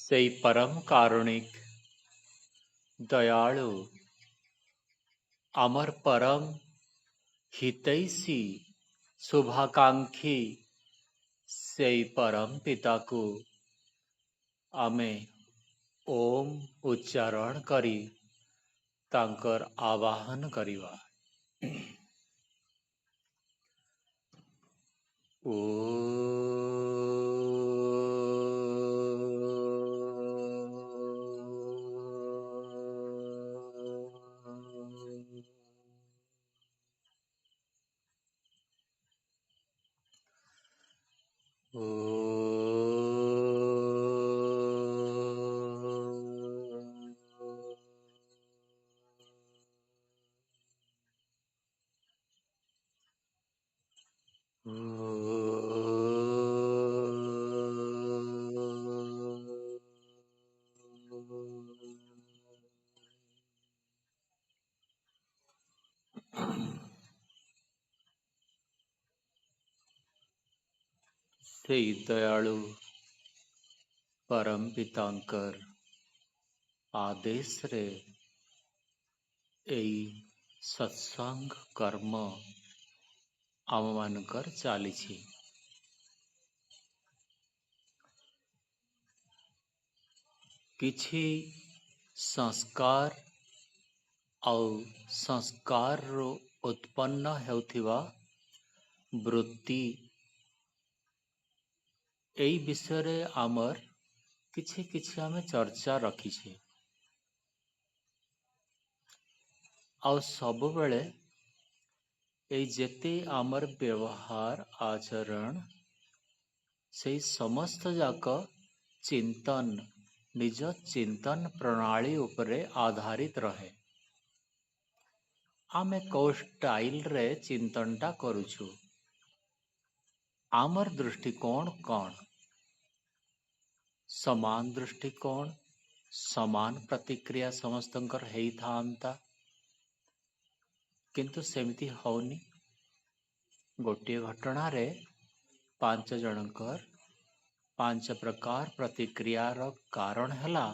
ସେଇ ପରମ କାରୁଣିକ ଦୟାଳୁ ଆମର ପରମ ହିତୈଷୀ ଶୁଭାକାଂକ୍ଷୀ ସେଇ ପରମ ପିତାକୁ ଆମେ ଓମ୍ ଉଚ୍ଚାରଣ କରି ତାଙ୍କର ଆବାହନ କରିବା। ସେଇ ଦୟାଳୁ ପରମ ପିତାଙ୍କର ଆଦେଶରେ ଏଇ ସତ୍ସଙ୍ଗ କର୍ମ ଆମମାନଙ୍କର ଚାଲିଛି। କିଛି ସଂସ୍କାର ଆଉ ସଂସ୍କାରରୁ ଉତ୍ପନ୍ନ ହେଉଥିବା ବୃତ୍ତି, ଏଇ ବିଷୟରେ ଆମର କିଛି କିଛି ଆମେ ଚର୍ଚ୍ଚା ରଖିଛେ। ଆଉ ସବୁବେଳେ ଏଇ ଯେତେ ଆମର ବ୍ୟବହାର ଆଚରଣ, ସେଇ ସମସ୍ତ ଯାକ ଚିନ୍ତନ ନିଜ ଚିନ୍ତନ ପ୍ରଣାଳୀ ଉପରେ ଆଧାରିତ ରହେ। ଆମେ କୋଉ ଷ୍ଟାଇଲରେ ଚିନ୍ତନଟା କରୁଛୁ, ଆମର ଦୃଷ୍ଟିକୋଣ କ'ଣ, ସମାନ ଦୃଷ୍ଟିକୋଣ ସମାନ ପ୍ରତିକ୍ରିୟା ସମସ୍ତଙ୍କର ହେଇଥାନ୍ତା, କିନ୍ତୁ ସେମିତି ହଉନି। ଗୋଟିଏ ଘଟଣାରେ 5 ଜଣଙ୍କର 5 ପ୍ରକାର ପ୍ରତିକ୍ରିୟାର କାରଣ ହେଲା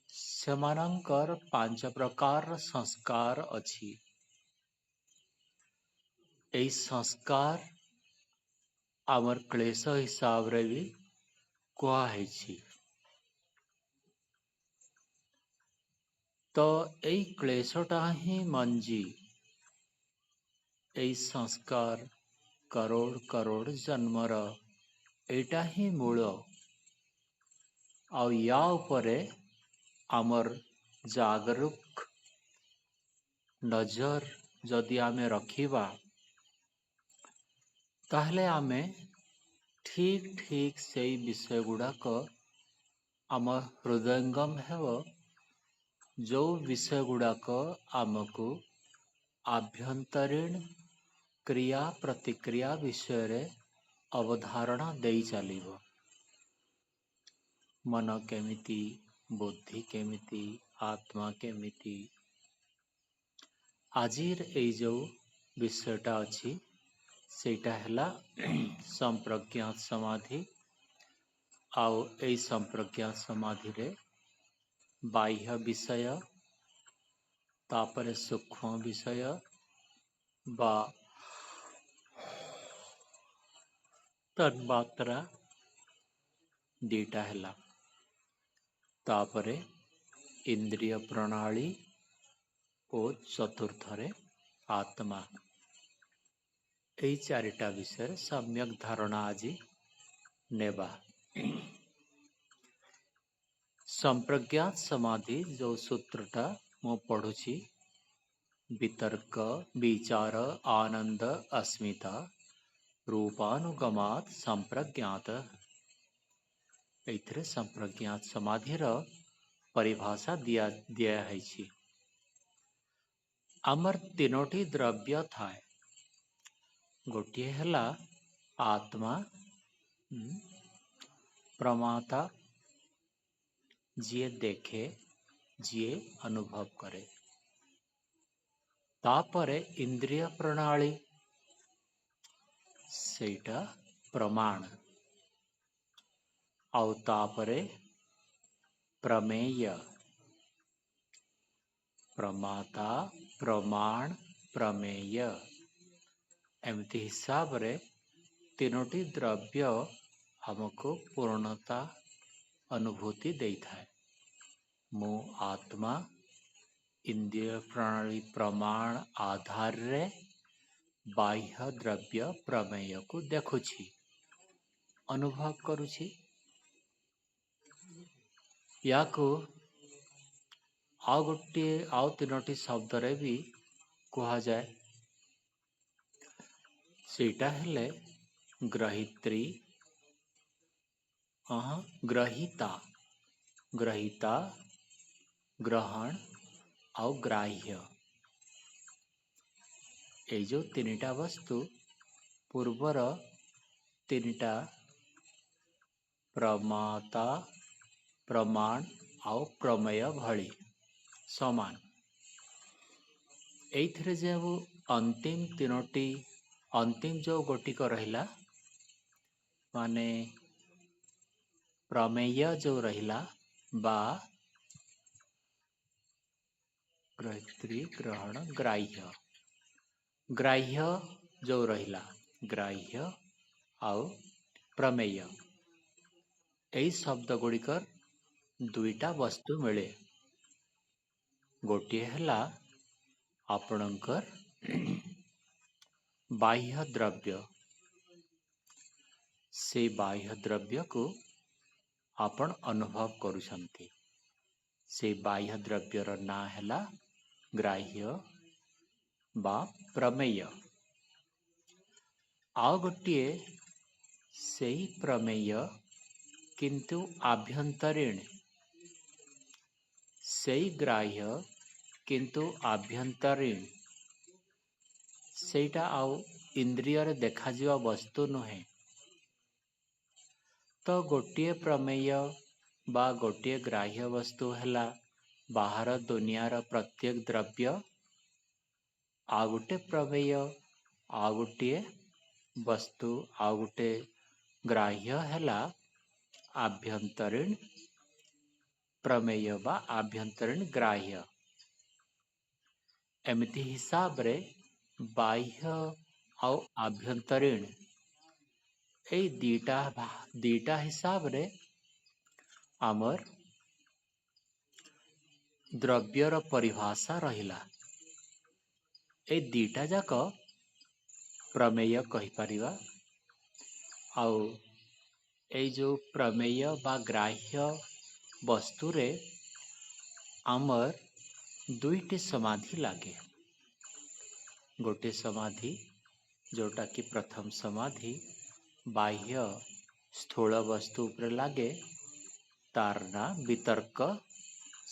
ସେମାନଙ୍କର 5 ପ୍ରକାରର ସଂସ୍କାର ଅଛି। ଏଇ ସଂସ୍କାର ଆମର କ୍ଲେଶ ହିସାବରେ ବି କୁହାହେଇଛି। ତ ଏଇ କ୍ଲେଶଟା ହିଁ ମଞ୍ଜି। ଏଇ ସଂସ୍କାର କରୋଡ଼ କରୋଡ଼ ଜନ୍ମର ଏଇଟା ହିଁ ମୂଳ। ଆଉ ୟା ଉପରେ ଆମର ଜାଗରୁକ ନଜର ଯଦି ଆମେ ରଖିବା, ତାହେଲେ ଆମେ ଠିକ୍ ଠିକ୍ ସେଇ ବିଷୟ ଗୁଡ଼ାକ ଆମ ହୃଦୟଙ୍ଗମ ହେବ, ଯୋଉ ବିଷୟ ଗୁଡ଼ାକ ଆମକୁ ଆଭ୍ୟନ୍ତରୀଣ କ୍ରିୟା ପ୍ରତିକ୍ରିୟା ବିଷୟରେ ଅବଧାରଣା ଦେଇ ଚାଲିବ। ମନ କେମିତି, ବୁଦ୍ଧି କେମିତି, ଆତ୍ମା କେମିତି। ଆଜିର ଏଇ ଯୋଉ ବିଷୟଟା ଅଛି ସେଇଟା ହେଲା ସମ୍ପ୍ରଜ୍ଞାତ ସମାଧି। ଆଉ ଏଇ ସମ୍ପ୍ରଜ୍ଞାତ ସମାଧିରେ ବାହ୍ୟ ବିଷୟ, ତାପରେ ସୂକ୍ଷ୍ମ ବିଷୟ ବା ତନ୍ମାତ୍ରା ଦିଟା ହେଲା, ତାପରେ ଇନ୍ଦ୍ରିୟ ପ୍ରଣାଳୀ ଓ ଚତୁର୍ଥରେ ଆତ୍ମା। ଏଇ 4ଟା ବିଷୟରେ ସମ୍ୟକ ଧାରଣା ଆଜି ନେବା। ସମ୍ପ୍ରଜ୍ଞାତ ସମାଧି ଯୋଉ ସୂତ୍ରଟା ମୁଁ ପଢୁଛି, ବିତର୍କ ବିଚାର ଆନନ୍ଦ ଅସ୍ମିତା ରୂପାନୁଗମାତ ସମ୍ପ୍ରଜ୍ଞାତ। ଏଇଥିରେ ସମ୍ପ୍ରଜ୍ଞାତ ସମାଧିର ପରିଭାଷା ଦିଆହେଇଛି। ଆମର 3ଟି ଦ୍ରବ୍ୟ ଥାଏ। ଗୋଟିଏ ହେଲା ଆତ୍ମା, ପ୍ରମାତା, ଯିଏ ଦେଖେ, ଯିଏ ଅନୁଭବ କରେ। ତାପରେ ଇନ୍ଦ୍ରିୟ ପ୍ରଣାଳୀ, ସେଇଟା ପ୍ରମାଣ। ଆଉ ତାପରେ ପ୍ରମେୟ। ପ୍ରମାତା, ପ୍ରମାଣ, ପ୍ରମେୟ, ଏମିତି ହିସାବରେ ତିନୋଟି ଦ୍ରବ୍ୟ ଆମକୁ ପୂର୍ଣ୍ଣତା ଅନୁଭୂତି ଦେଇଥାଏ। ମୁଁ ଆତ୍ମା ଇନ୍ଦ୍ରିୟ ପ୍ରଣାଳୀ ପ୍ରମାଣ ଆଧାରରେ ବାହ୍ୟ ଦ୍ରବ୍ୟ ପ୍ରମେୟକୁ ଦେଖୁଛି, ଅନୁଭବ କରୁଛି। ୟାକୁ ଆଉ ଗୋଟିଏ, ଆଉ ତିନୋଟି ଶବ୍ଦରେ ବି କୁହାଯାଏ। ସେଇଟା ହେଲେ ଗ୍ରହିତ୍ରୀ, ଗ୍ରହିତା, ଗ୍ରହିତା, ଗ୍ରହଣ ଆଉ ଗ୍ରାହ୍ୟ। ଏଇ ଯୋଉ ତିନିଟା ବସ୍ତୁ, ପୂର୍ବର ତିନିଟା ପ୍ରମାତା, ପ୍ରମାଣ ଆଉ ପ୍ରମେୟ ଭଳି ସମାନ। ଏଇଥିରେ ଯେଉଁ ଅନ୍ତିମ ତିନୋଟି, ଅନ୍ତିମ ଯୋଉ ଗୋଟିକ ରହିଲା, ମାନେ ପ୍ରମେୟ ଯୋଉ ରହିଲା ବା ଗ୍ରହିତ୍ରୀ, ଗ୍ରହଣ, ଗ୍ରାହ୍ୟ, ଗ୍ରାହ୍ୟ ଯୋଉ ରହିଲା, ଗ୍ରାହ୍ୟ ଆଉ ପ୍ରମେୟ, ଏଇ ଶବ୍ଦ ଗୁଡ଼ିକର ଦୁଇଟା ବସ୍ତୁ ମିଳେ। ଗୋଟିଏ ହେଲା ଆପଣଙ୍କର ବାହ୍ୟ ଦ୍ରବ୍ୟ। ସେଇ ବାହ୍ୟ ଦ୍ରବ୍ୟକୁ ଆପଣ ଅନୁଭବ କରୁଛନ୍ତି। ସେଇ ବାହ୍ୟ ଦ୍ରବ୍ୟର ନାଁ ହେଲା ଗ୍ରାହ୍ୟ ବା ପ୍ରମେୟ। ଆଉ ଗୋଟିଏ ସେଇ ପ୍ରମେୟ କିନ୍ତୁ ଆଭ୍ୟନ୍ତରୀଣ, ସେଇ ଗ୍ରାହ୍ୟ କିନ୍ତୁ ଆଭ୍ୟନ୍ତରୀଣ, ସେଇଟା ଆଉ ଇନ୍ଦ୍ରିୟରେ ଦେଖାଯିବା ବସ୍ତୁ ନୁହେଁ। ତ ଗୋଟିଏ ପ୍ରମେୟ ବା ଗୋଟିଏ ଗ୍ରାହ୍ୟ ବସ୍ତୁ ହେଲା ବାହାର ଦୁନିଆର ପ୍ରତ୍ୟେକ ଦ୍ରବ୍ୟ। ଆଉ ଗୋଟେ ପ୍ରମେୟ, ଆଉ ଗୋଟିଏ ବସ୍ତୁ, ଆଉ ଗୋଟେ ଗ୍ରାହ୍ୟ ହେଲା ଆଭ୍ୟନ୍ତରୀଣ ପ୍ରମେୟ ବା ଆଭ୍ୟନ୍ତରୀଣ ଗ୍ରାହ୍ୟ। ଏମିତି ହିସାବରେ ବାହ୍ୟ ଆଉ ଆଭ୍ୟନ୍ତରୀଣ ଏଇ ଦିଟା ହିସାବରେ ଆମର ଦ୍ରବ୍ୟର ପରିଭାଷା ରହିଲା। ଏଇ ଦିଟା ଯାକ ପ୍ରମେୟ କହିପାରିବା। ଆଉ ଏଇ ଯୋଉ ପ୍ରମେୟ ବା ଗ୍ରାହ୍ୟ ବସ୍ତୁରେ ଆମର ଦୁଇଟି ସମାଧି ଲାଗେ। ଗୋଟିଏ ସମାଧି ଯୋଉଟା କି ପ୍ରଥମ ସମାଧି ବାହ୍ୟ ସ୍ଥୂଳ ବସ୍ତୁ ଉପରେ ଲାଗେ, ତାର ନାଁ ବିତର୍କ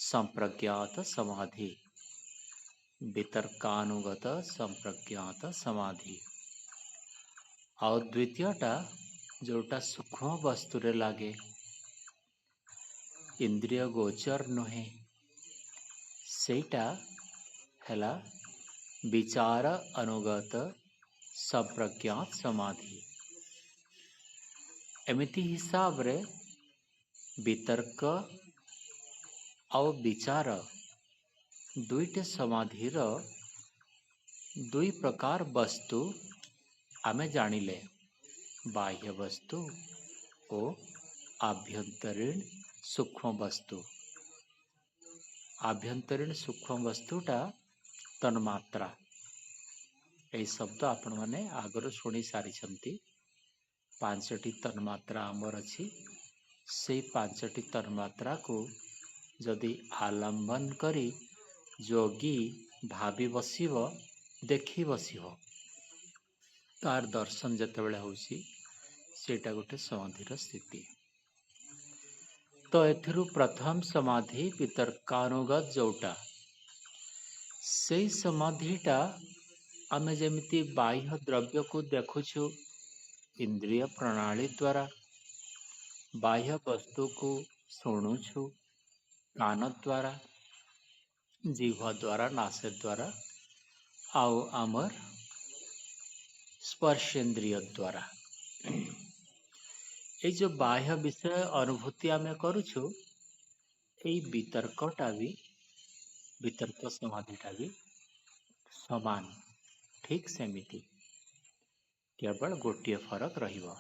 ସମ୍ପ୍ରଜ୍ଞାତ ସମାଧି, ବିତର୍କାନୁଗତ ସମ୍ପ୍ରଜ୍ଞାତ ସମାଧି। ଆଉ ଦ୍ୱିତୀୟଟା ଯୋଉଟା ସୂକ୍ଷ୍ମ ବସ୍ତୁରେ ଲାଗେ, ଇନ୍ଦ୍ରିୟ ଗୋଚର ନୁହେଁ, ସେଇଟା ହେଲା ବିଚାର ଅନୁଗତ ସମ୍ପ୍ରଜ୍ଞାତ ସମାଧି। ଏମିତି ହିସାବରେ ବିତର୍କ ଆଉ ବିଚାର ଦୁଇଟି ସମାଧିର ଦୁଇ ପ୍ରକାର ବସ୍ତୁ ଆମେ ଜାଣିଲେ, ବାହ୍ୟ ବସ୍ତୁ ଓ ଆଭ୍ୟନ୍ତରୀଣ ସୂକ୍ଷ୍ମ ବସ୍ତୁ। ଆଭ୍ୟନ୍ତରୀଣ ସୂକ୍ଷ୍ମ ବସ୍ତୁଟା ତନ୍ମାତ୍ରା। ଏଇ ଶବ୍ଦ ଆପଣମାନେ ଆଗରୁ ଶୁଣି ସାରିଛନ୍ତି। ପାଞ୍ଚଟି ତନ୍ମାତ୍ରା ଆମର ଅଛି। ସେଇ ପାଞ୍ଚଟି ତନ୍ମାତ୍ରାକୁ ଯଦି ଆଲମ୍ବନ କରି ଯୋଗୀ ଭାବି ବସିବ, ଦେଖି ବସିବ, ତାର ଦର୍ଶନ ଯେତେବେଳେ ହେଉଛି, ସେଇଟା ଗୋଟେ ସମାଧିର ସ୍ଥିତି। ତ ଏଥିରୁ ପ୍ରଥମ ସମାଧି ବିତର୍କାନୁଗତ ଯୋଉଟା, ସେଇ ସମାଧିଟା ଆମେ ଯେମିତି ବାହ୍ୟ ଦ୍ରବ୍ୟକୁ ଦେଖୁଛୁ ଇନ୍ଦ୍ରିୟ ପ୍ରଣାଳୀ ଦ୍ୱାରା, ବାହ୍ୟ ବସ୍ତୁକୁ ଶୁଣୁଛୁ କାନ ଦ୍ୱାରା, ଜିହ୍ୱା ଦ୍ୱାରା, ନାସ ଦ୍ୱାରା ଆଉ ଆମର ସ୍ପର୍ଶେନ୍ଦ୍ରିୟ ଦ୍ୱାରା, ଏଇ ଯୋଉ ବାହ୍ୟ ବିଷୟ ଅନୁଭୂତି ଆମେ କରୁଛୁ, ଏଇ ବିତର୍କଟା ବି, ବିତର୍କ ସମାଧିଟା ବି ସମାନ, ଠିକ୍ ସେମିତି, କେବଳ ଗୋଟିଏ ଫରକ ରହିବ।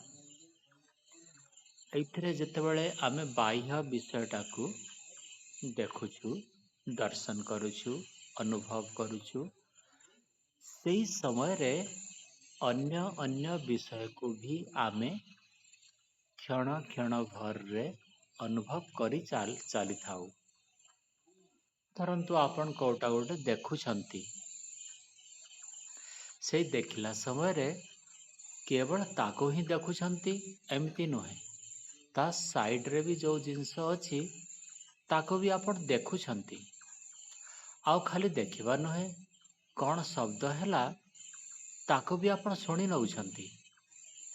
ଏଇଥିରେ ଯେତେବେଳେ ଆମେ ବାହ୍ୟ ବିଷୟଟାକୁ ଦେଖୁଛୁ, ଦର୍ଶନ କରୁଛୁ, ଅନୁଭବ କରୁଛୁ, ସେଇ ସମୟରେ ଅନ୍ୟ ଅନ୍ୟ ବିଷୟକୁ ବି ଆମେ କ୍ଷଣ କ୍ଷଣ ଭରରେ ଅନୁଭବ କରି ଚାଲିଥାଉ। ଧରନ୍ତୁ ଆପଣ କୋଉଟା ଗୋଟେ ଦେଖୁଛନ୍ତି, ସେଇ ଦେଖିଲା ସମୟରେ କେବଳ ତାକୁ ହିଁ ଦେଖୁଛନ୍ତି ଏମିତି ନୁହେଁ, ତା ସାଇଡ଼ରେ ବି ଯେଉଁ ଜିନିଷ ଅଛି ତାକୁ ବି ଆପଣ ଦେଖୁଛନ୍ତି। ଆଉ ଖାଲି ଦେଖିବା ନୁହେଁ, କ'ଣ ଶବ୍ଦ ହେଲା ତାକୁ ବି ଆପଣ ଶୁଣି ନେଉଛନ୍ତି।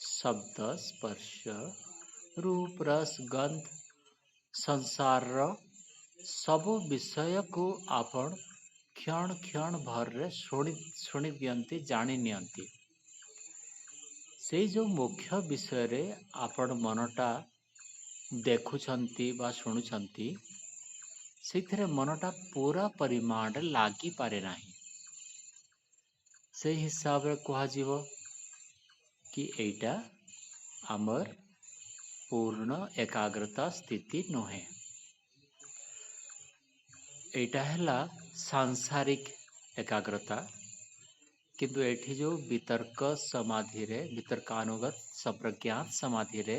ଶବ୍ଦ, ସ୍ପର୍ଶ, ରୂପ, ରସ, ଗନ୍ଧ, ସଂସାରର ସବୁ ବିଷୟକୁ ଆପଣ କ୍ଷଣ କ୍ଷଣ ଭରରେ ଶୁଣି ଦିଅନ୍ତି, ଜାଣି ନିଅନ୍ତି। ସେଇ ଯେଉଁ ମୁଖ୍ୟ ବିଷୟରେ ଆପଣ ମନଟା ଦେଖୁଛନ୍ତି ବା ଶୁଣୁଛନ୍ତି, ସେଇଥିରେ ମନଟା ପୁରା ପରିମାଣରେ ଲାଗିପାରେ ନାହିଁ। ସେଇ ହିସାବରେ କୁହାଯିବ କି ଏଇଟା ଆମର ପୂର୍ଣ୍ଣ ଏକାଗ୍ରତା ସ୍ଥିତି ନୁହେଁ। ଏଇଟା ହେଲା ସାଂସାରିକ ଏକାଗ୍ରତା। କିନ୍ତୁ ଏଠି ଯେଉଁ ବିତର୍କ ସମାଧିରେ, ବିତର୍କାନୁଗତ ସମ୍ପ୍ରଜ୍ଞାତ ସମାଧିରେ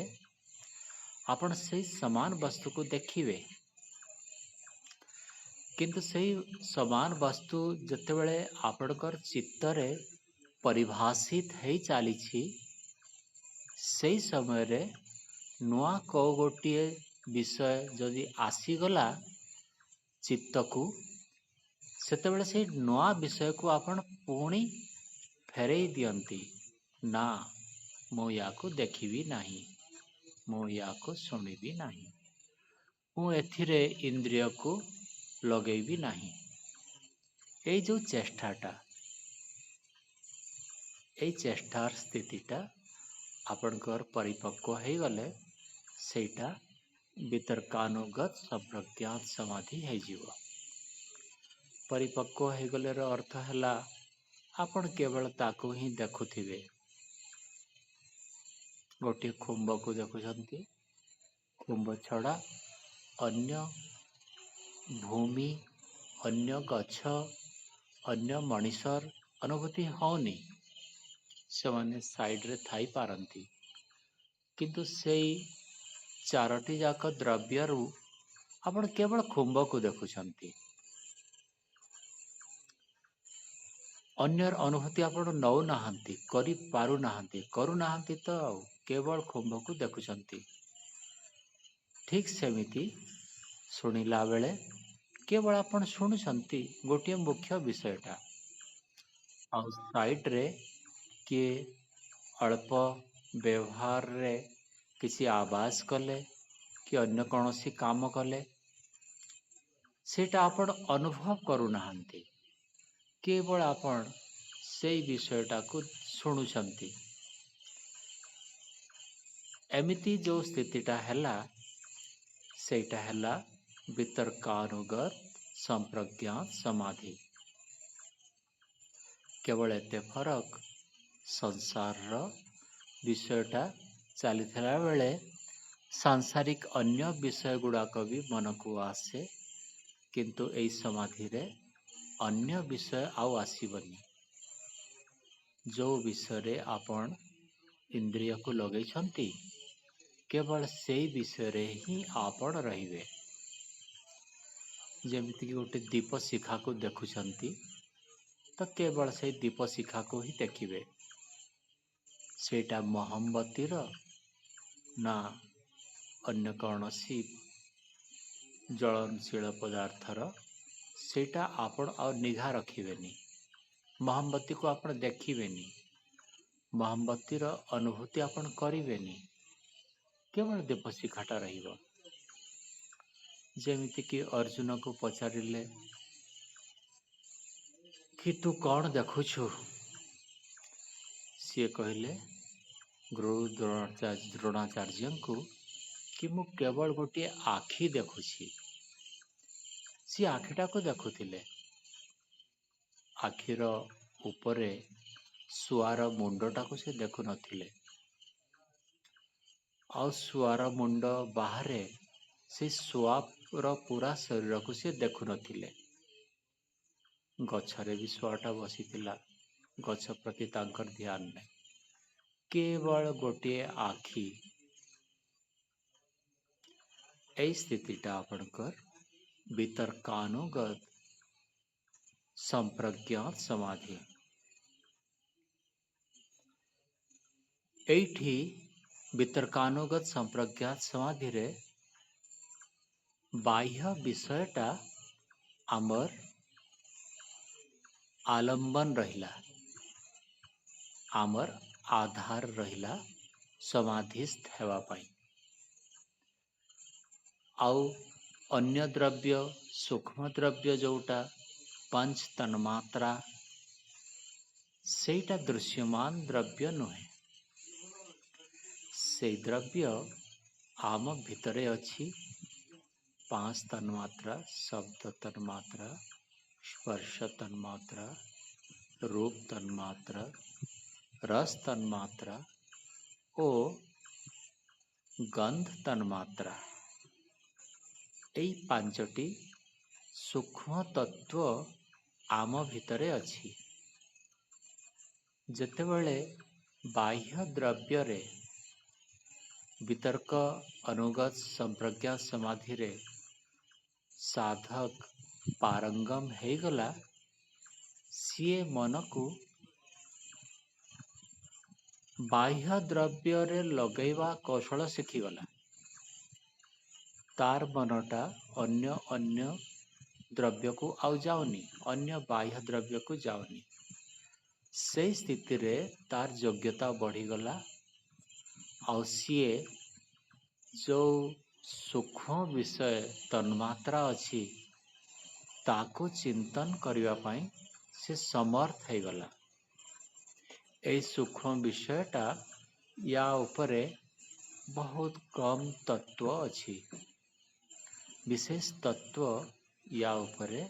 ଆପଣ ସେଇ ସମାନ ବସ୍ତୁକୁ ଦେଖିବେ, କିନ୍ତୁ ସେଇ ସମାନ ବସ୍ତୁ ଯେତେବେଳେ ଆପଣଙ୍କର ଚିତ୍ତରେ ପରିଭାଷିତ ହେଇ ଚାଲିଛି, ସେଇ ସମୟରେ ନୂଆ କେଉଁ ଗୋଟିଏ ବିଷୟ ଯଦି ଆସିଗଲା ଚିତ୍ତକୁ, ସେତେବେଳେ ସେଇ ନୂଆ ବିଷୟକୁ ଆପଣ ପୁଣି ଫେରେଇ ଦିଅନ୍ତି, ନା ମୁଁ ୟାକୁ ଦେଖିବି ନାହିଁ, ମୁଁ ୟାକୁ ଶୁଣିବି ନାହିଁ, ମୁଁ ଏଥିରେ ଇନ୍ଦ୍ରିୟକୁ ଲଗେଇବି ନାହିଁ। ଏଇ ଯେଉଁ ଚେଷ୍ଟାଟା, ଏଇ ଚେଷ୍ଟାର ସ୍ଥିତିଟା ଆପଣଙ୍କର ପରିପକ୍ୱ ହେଇଗଲେ ସେଇଟା ବିତର୍କାନୁଗତ ସମ୍ପ୍ରଜ୍ଞାତ ସମାଧି ହେଇଯିବ। ପରିପକ୍ୱ ହେଇଗଲେର ଅର୍ଥ ହେଲା ଆପଣ କେବଳ ତାକୁ ହିଁ ଦେଖୁଥିବେ। ଗୋଟିଏ ଖୁମ୍ବକୁ ଦେଖୁଛନ୍ତି, ଖୁମ୍ବ ଛଡ଼ା ଅନ୍ୟ ଭୂମି, ଅନ୍ୟ ଗଛ, ଅନ୍ୟ ମଣିଷର ଅନୁଭୂତି ହେଉନି। ସେମାନେ ସାଇଡ଼ରେ ଥାଇପାରନ୍ତି, କିନ୍ତୁ ସେଇ ଚାରୋଟି ଯାକ ଦ୍ରବ୍ୟରୁ ଆପଣ କେବଳ ଖୁମ୍ବକୁ ଦେଖୁଛନ୍ତି। ଅନ୍ୟର ଅନୁଭୂତି ଆପଣ ନେଉନାହାନ୍ତି, କରିପାରୁନାହାନ୍ତି, କରୁନାହାନ୍ତି ତ ଆଉ କେବଳ ଖୁମ୍ବକୁ ଦେଖୁଛନ୍ତି। ଠିକ୍ ସେମିତି ଶୁଣିଲା ବେଳେ କେବଳ ଆପଣ ଶୁଣୁଛନ୍ତି ଗୋଟିଏ ମୁଖ୍ୟ ବିଷୟଟା, ଆଉ ସାଇଡ଼ରେ କିଏ ଅଳ୍ପ ବ୍ୟବହାରରେ କିଛି ଆବାଜ କଲେ କି ଅନ୍ୟ କୌଣସି କାମ କଲେ, ସେଇଟା ଆପଣ ଅନୁଭବ କରୁନାହାନ୍ତି, କେବଳ ଆପଣ ସେଇ ବିଷୟଟାକୁ ଶୁଣୁଛନ୍ତି। ଏମିତି ଯେଉଁ ସ୍ଥିତିଟା ହେଲା, ସେଇଟା ହେଲା ବିତର୍କାନୁଗତ ସମ୍ପ୍ରଜ୍ଞାତ ସମାଧି। କେବଳ ଏତେ ଫରକ, ସଂସାରର ବିଷୟଟା ଚାଲିଥିଲା ବେଳେ ସାଂସାରିକ ଅନ୍ୟ ବିଷୟ ଗୁଡ଼ାକ ବି ମନକୁ ଆସେ, କିନ୍ତୁ ଏଇ ସମାଧିରେ ଅନ୍ୟ ବିଷୟ ଆଉ ଆସିବନି। ଯେଉଁ ବିଷୟରେ ଆପଣ ଇନ୍ଦ୍ରିୟକୁ ଲଗେଇଛନ୍ତି, କେବଳ ସେଇ ବିଷୟରେ ହିଁ ଆପଣ ରହିବେ। ଯେମିତିକି ଗୋଟେ ଦୀପ ଶିଖାକୁ ଦେଖୁଛନ୍ତି, ତ କେବଳ ସେଇ ଦୀପ ଶିଖାକୁ ହିଁ ଦେଖିବେ। ସେଇଟା ମହମବତୀର ନା ଅନ୍ୟ କୌଣସି ଜ୍ୱଳନଶୀଳ ପଦାର୍ଥର, ସେଇଟା ଆପଣ ଆଉ ନିଘା ରଖିବେନି। ମହମବତୀକୁ ଆପଣ ଦେଖିବେନି, ମହମବତୀର ଅନୁଭୂତି ଆପଣ କରିବେନି, କେବଳ ଦୀପ ଶିଖାଟା ରହିବ। ଯେମିତିକି ଅର୍ଜୁନକୁ ପଚାରିଲେ କି ତୁ କ'ଣ ଦେଖୁଛୁ, ସିଏ କହିଲେ ଗୁରୁ ଦ୍ରୋଣାଚାର୍ଯ୍ୟଙ୍କୁ କି ମୁଁ କେବଳ ଗୋଟିଏ ଆଖି ଦେଖୁଛି। ସିଏ ଆଖିଟାକୁ ଦେଖୁଥିଲେ। ଆଖିର ଉପରେ ଶୁଆର ମୁଣ୍ଡଟାକୁ ସେ ଦେଖୁନଥିଲେ, ଆଉ ଶୁଆର ମୁଣ୍ଡ ବାହାରେ ସେ ଶୁଆର ପୁରା ଶରୀରକୁ ସେ ଦେଖୁନଥିଲେ। ଗଛରେ ବି ଶୁଆଟା ବସିଥିଲା, ଗଛ ପ୍ରତି ତାଙ୍କର ଧ୍ୟାନ ନାହିଁ, କେବଳ ଗୋଟିଏ ଆଖି। ଏଇ ସ୍ଥିତିଟା ଆପଣଙ୍କର ବିତର୍କାନୁଗତ ସମ୍ପ୍ରଜ୍ଞାତ ସମାଧି। ଏଇଠି ବିତର୍କାନୁଗତ ସମ୍ପ୍ରଜ୍ଞାତ ସମାଧିରେ ବାହ୍ୟ ବିଷୟଟା ଆମର ଆଲମ୍ବନ ରହିଲା, ଆମର ଆଧାର ରହିଲା ସମାଧିସ୍ଥ ହେବା ପାଇଁ। ଆଉ ଅନ୍ୟ ଦ୍ରବ୍ୟ, ସୂକ୍ଷ୍ମ ଦ୍ରବ୍ୟ ଯୋଉଟା ପଞ୍ଚ ତନ୍ମାତ୍ରା, ସେଇଟା ଦୃଶ୍ୟମାନ ଦ୍ରବ୍ୟ ନୁହେଁ। ସେଇ ଦ୍ରବ୍ୟ ଆମ ଭିତରେ ଅଛି। ପାଞ୍ଚ ତନ୍ମାତ୍ରା, ଶବ୍ଦ ତନ୍ମାତ୍ରା, ସ୍ପର୍ଶ ତନ୍ମାତ୍ରା, ରୂପ ତନ୍ମାତ୍ରା, ରସ ତନ୍ମାତ୍ରା ଓ ଗନ୍ଧ ତନ୍ମାତ୍ରା। ଏଇ ପାଞ୍ଚଟି ସୂକ୍ଷ୍ମ ତତ୍ତ୍ୱ ଆମ ଭିତରେ ଅଛି। ଯେତେବେଳେ ବାହ୍ୟ ଦ୍ରବ୍ୟରେ ବିତର୍କ ଅନୁଗତ ସମ୍ପ୍ରଜ୍ଞା ସମାଧିରେ ସାଧକ ପାରଙ୍ଗମ ହେଇଗଲା, ସିଏ ମନକୁ ବାହ୍ୟ ଦ୍ରବ୍ୟରେ ଲଗେଇବା କୌଶଳ ଶିଖିଗଲା। ତାର ମନଟା ଅନ୍ୟ ଅନ୍ୟ ଦ୍ରବ୍ୟକୁ ଆଉ ଯାଉନି, ଅନ୍ୟ ବାହ୍ୟ ଦ୍ରବ୍ୟକୁ ଯାଉନି। ସେଇ ସ୍ଥିତିରେ ତାର ଯୋଗ୍ୟତା ବଢ଼ିଗଲା। ଆଉ ସିଏ ଯୋଉ ସୂକ୍ଷ୍ମ ବିଷୟ ତନ୍ମାତ୍ରା ଅଛି ତାକୁ ଚିନ୍ତନ କରିବା ପାଇଁ ସେ ସମର୍ଥ ହେଇଗଲା। ଏଇ ସୂକ୍ଷ୍ମ ବିଷୟଟା ୟା ଉପରେ ବହୁତ କମ୍ ତତ୍ତ୍ୱ ଅଛି, ବିଶେଷ ତତ୍ତ୍ୱ ୟା ଉପରେ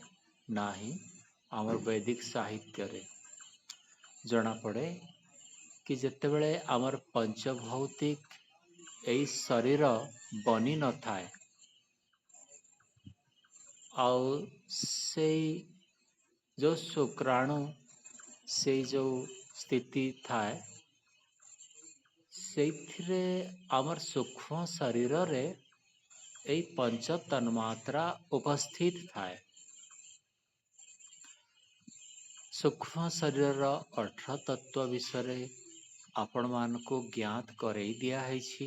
ନାହିଁ। ଆମର ବୈଦିକ ସାହିତ୍ୟରେ ଜଣାପଡ଼େ କି ଯେତେବେଳେ ଆମର ପଞ୍ଚଭୌତିକ ଏଇ ଶରୀର ବନି ନଥାଏ, ଆଉ ସେଇ ଯୋଉ ଶୁକ୍ରାଣୁ ସେଇ ଯୋଉ ସ୍ଥିତି ଥାଏ, ସେଇଥିରେ ଆମର ସୂକ୍ଷ୍ମ ଶରୀରରେ ଏଇ ପଞ୍ଚ ତନ୍ମାତ୍ରା ଉପସ୍ଥିତ ଥାଏ। ସୂକ୍ଷ୍ମ ଶରୀରର 18 ତତ୍ତ୍ୱ ବିଷୟରେ ଆପଣମାନଙ୍କୁ ଜ୍ଞାତ କରେଇ ଦିଆହେଇଛି।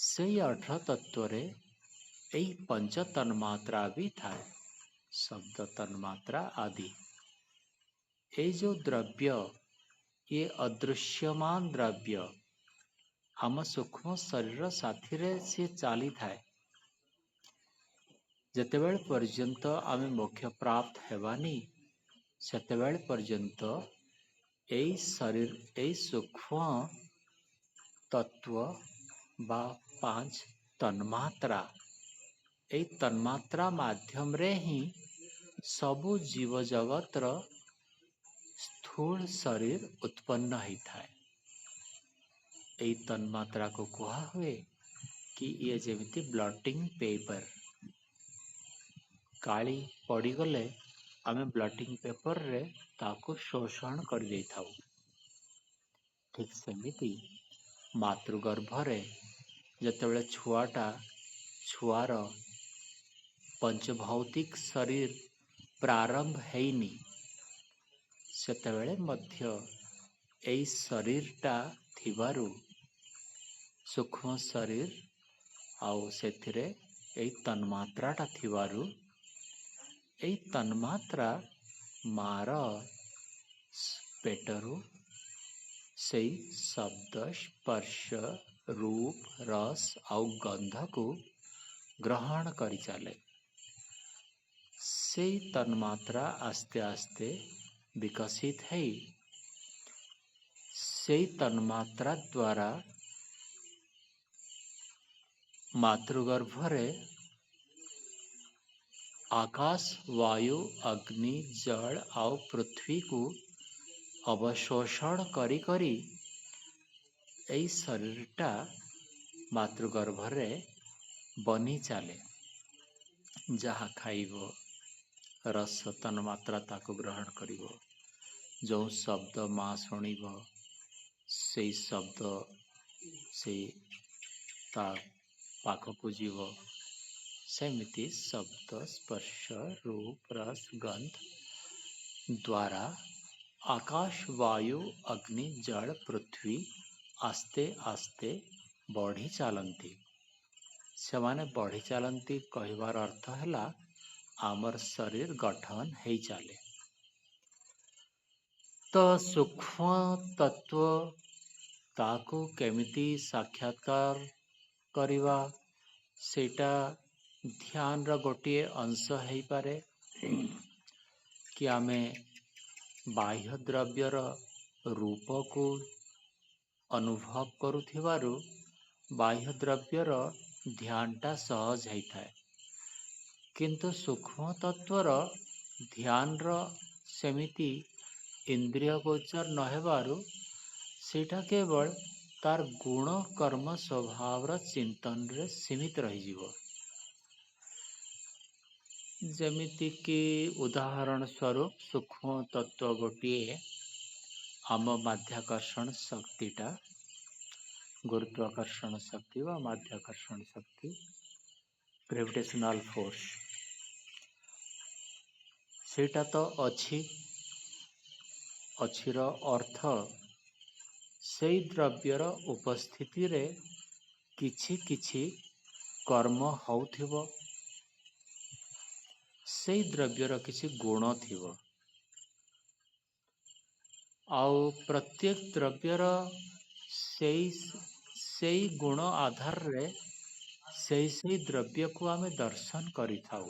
ସେଇ 18 ତତ୍ତ୍ୱରେ ଏଇ ପଞ୍ଚ ତନ୍ମାତ୍ରା ବି ଥାଏ, ଶବ୍ଦ ତନ୍ମାତ୍ରା ଆଦି। ଏଇ ଯୋଉ ଦ୍ରବ୍ୟ, ଇଏ ଅଦୃଶ୍ୟମାନ ଦ୍ରବ୍ୟ, ଆମ ସୂକ୍ଷ୍ମ ଶରୀର ସାଥିରେ ସିଏ ଚାଲିଥାଏ। ଯେତେବେଳେ ପର୍ଯ୍ୟନ୍ତ ଆମେ ମୋକ୍ଷ ପ୍ରାପ୍ତ ହେବାନି, ସେତେବେଳେ ପର୍ଯ୍ୟନ୍ତ ଏଇ ଶରୀର, ଏଇ ସୂକ୍ଷ୍ମ ତତ୍ତ୍ୱ ବା ପାଞ୍ଚ ତନ୍ମାତ୍ରା, ଏଇ ତନ୍ମାତ୍ରା ମାଧ୍ୟମରେ ହିଁ ସବୁ ଜୀବଜଗତର ସ୍ଥୂଳ ଶରୀର ଉତ୍ପନ୍ନ ହେଇଥାଏ। ଏଇ ତନ୍ମାତ୍ରାକୁ କୁହା ହୁଏ କି ଇଏ ଯେମିତି ବ୍ଲଟିଂ ପେପର, କାଳି ପଡ଼ିଗଲେ ଆମେ ବ୍ଲଟିଂ ପେପରରେ ତାକୁ ଶୋଷଣ କରିଦେଇଥାଉ। ଠିକ୍ ସେମିତି ମାତୃଗର୍ଭରେ ଯେତେବେଳେ ଛୁଆର ପଞ୍ଚଭୌତିକ ଶରୀର ପ୍ରାରମ୍ଭ ହେଇନି, ସେତେବେଳେ ମଧ୍ୟ ଏଇ ଶରୀରଟା ଥିବାରୁ ସୂକ୍ଷ୍ମ ଶରୀର ଆଉ ସେଥିରେ ଏଇ ତନ୍ମାତ୍ରାଟା ଥିବାରୁ ଏଇ ତନ୍ମାତ୍ରା ମାର ପେଟରୁ ସେଇ ଶବ୍ଦ, ସ୍ପର୍ଶ, ରୂପ, ରସ ଆଉ ଗନ୍ଧକୁ ଗ୍ରହଣ କରି ଚାଲେ। ସେଇ ତନ୍ମାତ୍ରା ଆସ୍ତେ ଆସ୍ତେ ବିକଶିତ ହେଇ ସେଇ ତନ୍ମାତ୍ରା ଦ୍ୱାରା ମାତୃଗର୍ଭରେ ଆକାଶ, ବାୟୁ, ଅଗ୍ନି, ଜଳ ଆଉ ପୃଥ୍ୱୀକୁ ଅବଶୋଷଣ କରି କରି ଏଇ ଶରୀରଟା ମାତୃଗର୍ଭରେ ବନି ଚାଲେ। ଯାହା ଖାଇବ, ରସ ତନ୍ମାତ୍ରା ତାକୁ ଗ୍ରହଣ କରିବ। ଯେଉଁ ଶବ୍ଦ ମା ଶୁଣିବ, ସେଇ ଶବ୍ଦ ସେଇ ତା ପାଖକୁ ଯିବ। ସେମିତି ଶବ୍ଦ, ସ୍ପର୍ଶ, ରୂପ, ରସ, ଗନ୍ଧ ଦ୍ୱାରା ଆକାଶ, ବାୟୁ, ଅଗ୍ନି, ଜଳ, ପୃଥ୍ୱୀ ଆସ୍ତେ ଆସ୍ତେ ବଢ଼ି ଚାଲନ୍ତି। ସେମାନେ ବଢ଼ି ଚାଲନ୍ତି କହିବାର ଅର୍ଥ ହେଲା ଆମର ଶରୀର ଗଠନ ହେଇ ଚାଲେ। ତ ସୂକ୍ଷ୍ମ ତତ୍ତ୍ୱ, ତାକୁ କେମିତି ସାକ୍ଷାତକାର କରିବା, ସେଇଟା ଧ୍ୟାନର ଗୋଟିଏ ଅଂଶ ହେଇପାରେ କି ଆମେ ବାହ୍ୟ ଦ୍ରବ୍ୟର ରୂପକୁ ଅନୁଭବ କରୁଥିବାରୁ ବାହ୍ୟ ଦ୍ରବ୍ୟର ଧ୍ୟାନଟା ସହଜ ହେଇଥାଏ। କିନ୍ତୁ ସୂକ୍ଷ୍ମ ତତ୍ତ୍ୱର ଧ୍ୟାନର ସେମିତି ଇନ୍ଦ୍ରିୟ ଗୋଚର ନ ହେବାରୁ ସେଇଟା କେବଳ ତାର ଗୁଣ, କର୍ମ, ସ୍ୱଭାବର ଚିନ୍ତନରେ ସୀମିତ ରହିଯିବ। ଯେମିତିକି ଉଦାହରଣ ସ୍ୱରୂପ ସୂକ୍ଷ୍ମ ତତ୍ତ୍ୱ ଗୋଟିଏ ଆମ ମାଧ୍ୟାକର୍ଷଣ ଶକ୍ତିଟା, ଗୁରୁତ୍ୱାକର୍ଷଣ ଶକ୍ତି ବା ମାଧ୍ୟାକର୍ଷଣ ଶକ୍ତି, ଗ୍ରାଭିଟେସନାଲ ଫୋର୍ସ, ସେଇଟା ତ ଅଛି। ଅଛିର ଅର୍ଥ ସେଇ ଦ୍ରବ୍ୟର ଉପସ୍ଥିତିରେ କିଛି କିଛି କର୍ମ ହଉଥିବ, ସେଇ ଦ୍ରବ୍ୟର କିଛି ଗୁଣ ଥିବ। ଆଉ ପ୍ରତ୍ୟେକ ଦ୍ରବ୍ୟର ସେଇ ସେଇ ଗୁଣ ଆଧାରରେ ସେଇ ସେଇ ଦ୍ରବ୍ୟକୁ ଆମେ ଦର୍ଶନ କରିଥାଉ।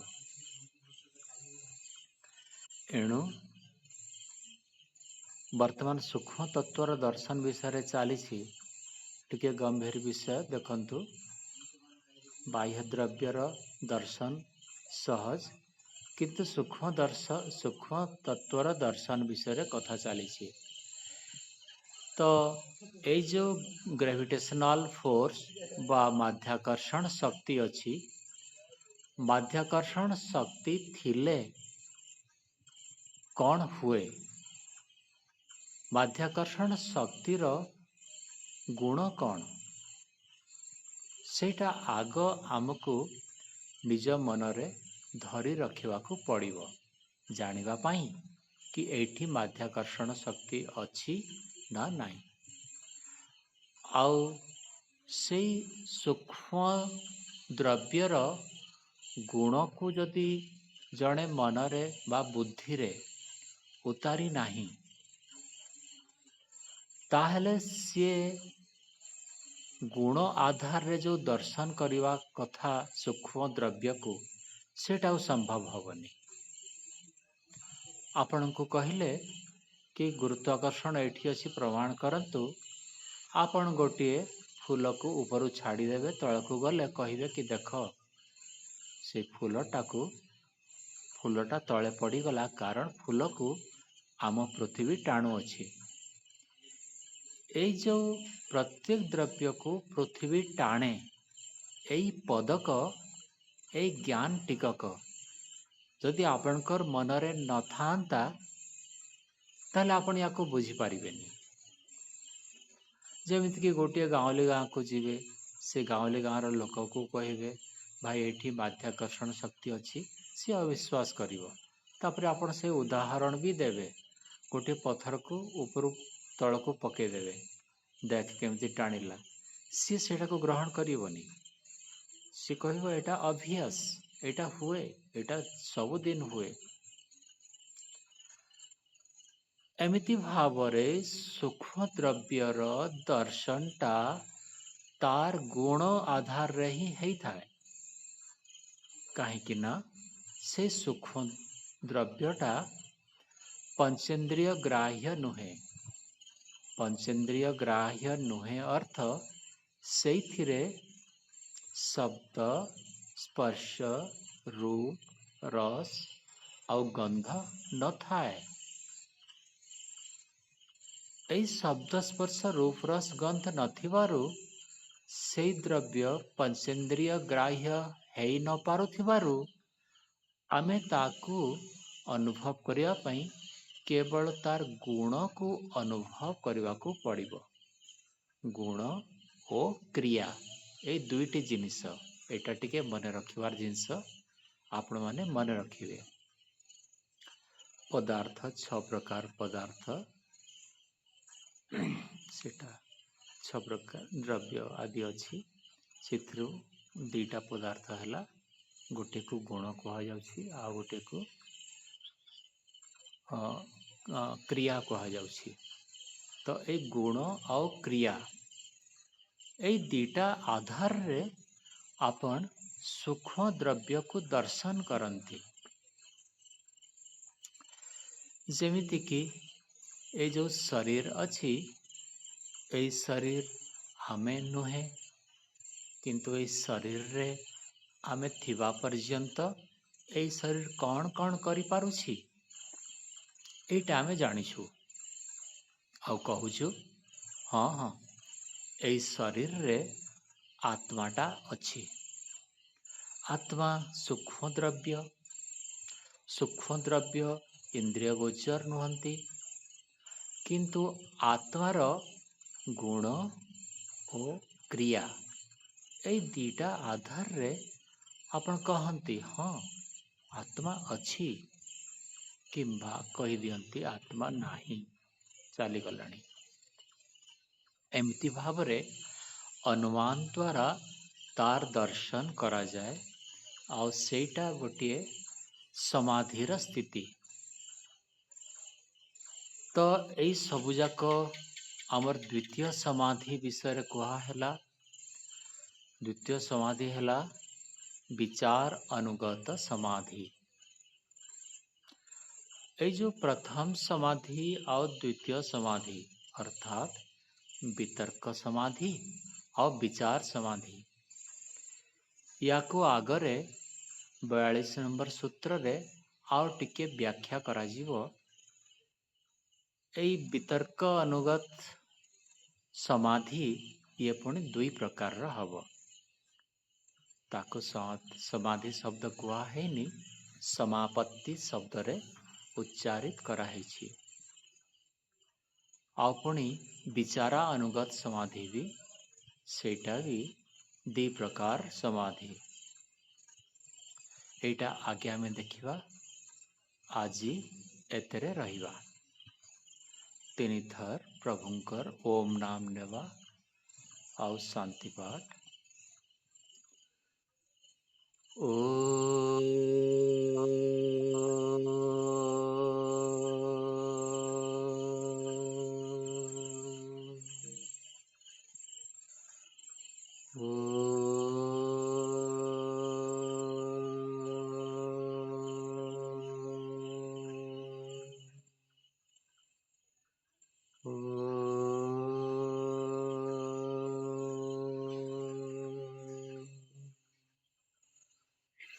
ଏଣୁ ବର୍ତ୍ତମାନ ସୂକ୍ଷ୍ମ ତତ୍ତ୍ୱର ଦର୍ଶନ ବିଷୟରେ ଚାଲିଛି, ଟିକେ ଗମ୍ଭୀର ବିଷୟ। ଦେଖନ୍ତୁ, ବାହ୍ୟ ଦ୍ରବ୍ୟର ଦର୍ଶନ ସହଜ, କିନ୍ତୁ ସୂକ୍ଷ୍ମ ତତ୍ତ୍ୱର ଦର୍ଶନ ବିଷୟରେ କଥା ଚାଲିଛି। ତ ଏଇ ଯେଉଁ ଗ୍ରାଭିଟେସନାଲ ଫୋର୍ସ ବା ମାଧ୍ୟାକର୍ଷଣ ଶକ୍ତି ଅଛି, ମାଧ୍ୟାକର୍ଷଣ ଶକ୍ତି ଥିଲେ କ'ଣ ହୁଏ, ମାଧ୍ୟାକର୍ଷଣ ଶକ୍ତିର ଗୁଣ କ'ଣ, ସେଇଟା ଆଗ ଆମକୁ ନିଜ ମନରେ ଧରି ରଖିବାକୁ ପଡ଼ିବ ଜାଣିବା ପାଇଁ କି ଏଇଠି ମାଧ୍ୟାକର୍ଷଣ ଶକ୍ତି ଅଛି ନା ନାହିଁ। ଆଉ ସେଇ ସୂକ୍ଷ୍ମ ଦ୍ରବ୍ୟର ଗୁଣକୁ ଯଦି ଜଣେ ମନରେ ବା ବୁଦ୍ଧିରେ ଉତାରି ନାହିଁ, ତାହେଲେ ସିଏ ଗୁଣ ଆଧାରରେ ଯେଉଁ ଦର୍ଶନ କରିବା କଥା ସୂକ୍ଷ୍ମ ଦ୍ରବ୍ୟକୁ, ସେଇଟା ଆଉ ସମ୍ଭବ ହେବନି। ଆପଣଙ୍କୁ କହିଲେ କି ଗୁରୁତ୍ୱାକର୍ଷଣ ଏଇଠି ଅଛି, ପ୍ରମାଣ କରନ୍ତୁ। ଆପଣ ଗୋଟିଏ ଫୁଲକୁ ଉପରୁ ଛାଡ଼ିଦେବେ, ତଳକୁ ଗଲେ କହିବେ କି ଦେଖ, ସେ ଫୁଲଟା ତଳେ ପଡ଼ିଗଲା, କାରଣ ଫୁଲକୁ ଆମ ପୃଥିବୀ ଟାଣୁଅଛି। ଏଇ ଯେଉଁ ପ୍ରତ୍ୟେକ ଦ୍ରବ୍ୟକୁ ପୃଥିବୀ ଟାଣେ, ଏଇ ପଦକ, ଏଇ ଜ୍ଞାନ ଟିକକ ଯଦି ଆପଣଙ୍କର ମନରେ ନଥାନ୍ତା, ତାହେଲେ ଆପଣ ୟାକୁ ବୁଝିପାରିବେନି। ଯେମିତିକି ଗୋଟିଏ ଗାଉଁଲି ଗାଁକୁ ଯିବେ, ସେ ଗାଉଁଲି ଗାଁର ଲୋକକୁ କହିବେ, ଭାଇ ଏଇଠି ମାଧ୍ୟାକର୍ଷଣ ଶକ୍ତି ଅଛି, ସିଏ ଅବିଶ୍ୱାସ କରିବ। ତାପରେ ଆପଣ ସେ ଉଦାହରଣ ବି ଦେବେ, ଗୋଟିଏ ପଥରକୁ ଉପରୁ ତଳକୁ ପକେଇଦେବେ, ଦେଖ କେମିତି ଟାଣିଲା। ସିଏ ସେଇଟାକୁ ଗ୍ରହଣ କରିବନି। ସିଏ କହିବ ଏଇଟା ଅଭ୍ୟାସ, ଏଇଟା ହୁଏ, ଏଇଟା ସବୁଦିନ ହୁଏ। ଏମିତି ଭାବରେ ସୂକ୍ଷ୍ମ ଦ୍ରବ୍ୟର ଦର୍ଶନଟା ତାର ଗୁଣ ଆଧାରରେ ହିଁ ହେଇଥାଏ। କାହିଁକି ନା ସେ ସୂକ୍ଷ୍ମ ଦ୍ରବ୍ୟଟା ପଞ୍ଚେନ୍ଦ୍ରିୟ ଗ୍ରାହ୍ୟ ନୁହେଁ। ପଞ୍ଚେନ୍ଦ୍ରିୟ ଗ୍ରାହ୍ୟ ନୁହେଁ ଅର୍ଥ ସେଇଥିରେ ଶବ୍ଦ, ସ୍ପର୍ଶ, ରୂପ, ରସ ଆଉ ଗନ୍ଧ ନଥାଏ। ଏଇ ଶବ୍ଦ ସ୍ପର୍ଶ ରୂପ ରସ ଗନ୍ଧ ନଥିବାରୁ ସେଇ ଦ୍ରବ୍ୟ ପଞ୍ଚେନ୍ଦ୍ରିୟ ଗ୍ରାହ୍ୟ ହେଇ ନ ପାରୁଥିବାରୁ ଆମେ ତାକୁ ଅନୁଭବ କରିବା ପାଇଁ କେବଳ ତାର ଗୁଣକୁ ଅନୁଭବ କରିବାକୁ ପଡ଼ିବ। ଗୁଣ ଓ କ୍ରିୟା ଏଇ ଦୁଇଟି ଜିନିଷ, ଏଇଟା ଟିକେ ମନେ ରଖିବାର ଜିନିଷ, ଆପଣମାନେ ମନେ ରଖିବେ। ପଦାର୍ଥ 6 ପ୍ରକାର ପଦାର୍ଥ, ସେଟା 6 ପ୍ରକାର ଦ୍ରବ୍ୟ ଆଦି ଅଛି। ସେଥିରୁ 2ଟା ପଦାର୍ଥ ହେଲା, ଗୋଟିଏକୁ ଗୁଣ କୁହାଯାଉଛି ଆଉ ଗୋଟିଏକୁ କ୍ରିୟା କୁହାଯାଉଛି। ତ ଏଇ ଗୁଣ ଆଉ କ୍ରିୟା ଏଇ 2ଟା ଆଧାରରେ ଆପଣ ସୂକ୍ଷ୍ମ ଦ୍ରବ୍ୟକୁ ଦର୍ଶନ କରନ୍ତି। ଯେମିତିକି ଏଇ ଯେଉଁ ଶରୀର ଅଛି, ଏଇ ଶରୀର ଆମେ ନୁହେଁ, କିନ୍ତୁ ଏଇ ଶରୀରରେ ଆମେ ଥିବା ପର୍ଯ୍ୟନ୍ତ ଏଇ ଶରୀର କ'ଣ କ'ଣ କରିପାରୁଛି ଏଇଟା ଆମେ ଜାଣିଛୁ ଆଉ କହୁଛୁ ହଁ ହଁ ଏଇ ଶରୀରରେ ଆତ୍ମାଟା ଅଛି। ଆତ୍ମା ସୂକ୍ଷ୍ମ ଦ୍ରବ୍ୟ, ସୂକ୍ଷ୍ମ ଦ୍ରବ୍ୟ ଇନ୍ଦ୍ରିୟ ଗୋଚର ନୁହନ୍ତି, କିନ୍ତୁ ଆତ୍ମାର ଗୁଣ ଓ କ୍ରିୟା ଏଇ 2ଟା ଆଧାରରେ ଆପଣ କହନ୍ତି ହଁ ଆତ୍ମା ଅଛି, କିମ୍ବା କହିଦିଅନ୍ତି ଆତ୍ମା ନାହିଁ, ଚାଲିଗଲାଣି। ଏମିତି ଭାବରେ ଅନୁମାନ ଦ୍ୱାରା ତାର ଦର୍ଶନ କରାଯାଏ ଆଉ ସେଇଟା ଗୋଟିଏ ସମାଧିର ସ୍ଥିତି। ତ ଏଇ ସବୁଯାକ ଆମର ଦ୍ୱିତୀୟ ସମାଧି ବିଷୟରେ କୁହାହେଲା। ଦ୍ୱିତୀୟ ସମାଧି ହେଲା ବିଚାର ଅନୁଗତ ସମାଧି। ଏଇ ଯେଉଁ ପ୍ରଥମ ସମାଧି ଆଉ ଦ୍ୱିତୀୟ ସମାଧି ଅର୍ଥାତ୍ ବିତର୍କ ସମାଧି ଆଉ ବିଚାର ସମାଧି, ୟାକୁ ଆଗରେ 42 ନମ୍ବର ସୂତ୍ରରେ ଆଉ ଟିକେ ବ୍ୟାଖ୍ୟା କରାଯିବ। ଏଇ ବିତର୍କ ଅନୁଗତ ସମାଧି ଇଏ ପୁଣି 2 ପ୍ରକାରର ହବ। ତାକୁ ସମାଧି ଶବ୍ଦ କୁହା ହେଇନି, ସମାପତ୍ତି ଶବ୍ଦରେ ଉଚ୍ଚାରିତ କରାହେଇଛି। ଆଉ ପୁଣି ବିଚାରା ଅନୁଗତ ସମାଧି ବି, ସେଇଟା ବି 2 ପ୍ରକାର ସମାଧି। ଏଇଟା ଆଗେ ଆମେ ଦେଖିବା, ଆଜି ଏଥିରେ ରହିବା। 3 ଥର ପ୍ରଭୁଙ୍କର ଓମ୍ ନାମ ନେବା ଆଉ ଶାନ୍ତି ପାଠ। ଓ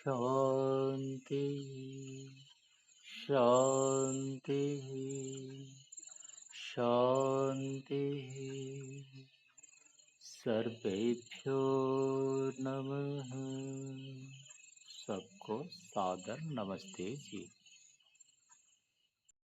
शांति शांति शांति। सर्वेभ्यो नमः। सबको सादर नमस्ते जी।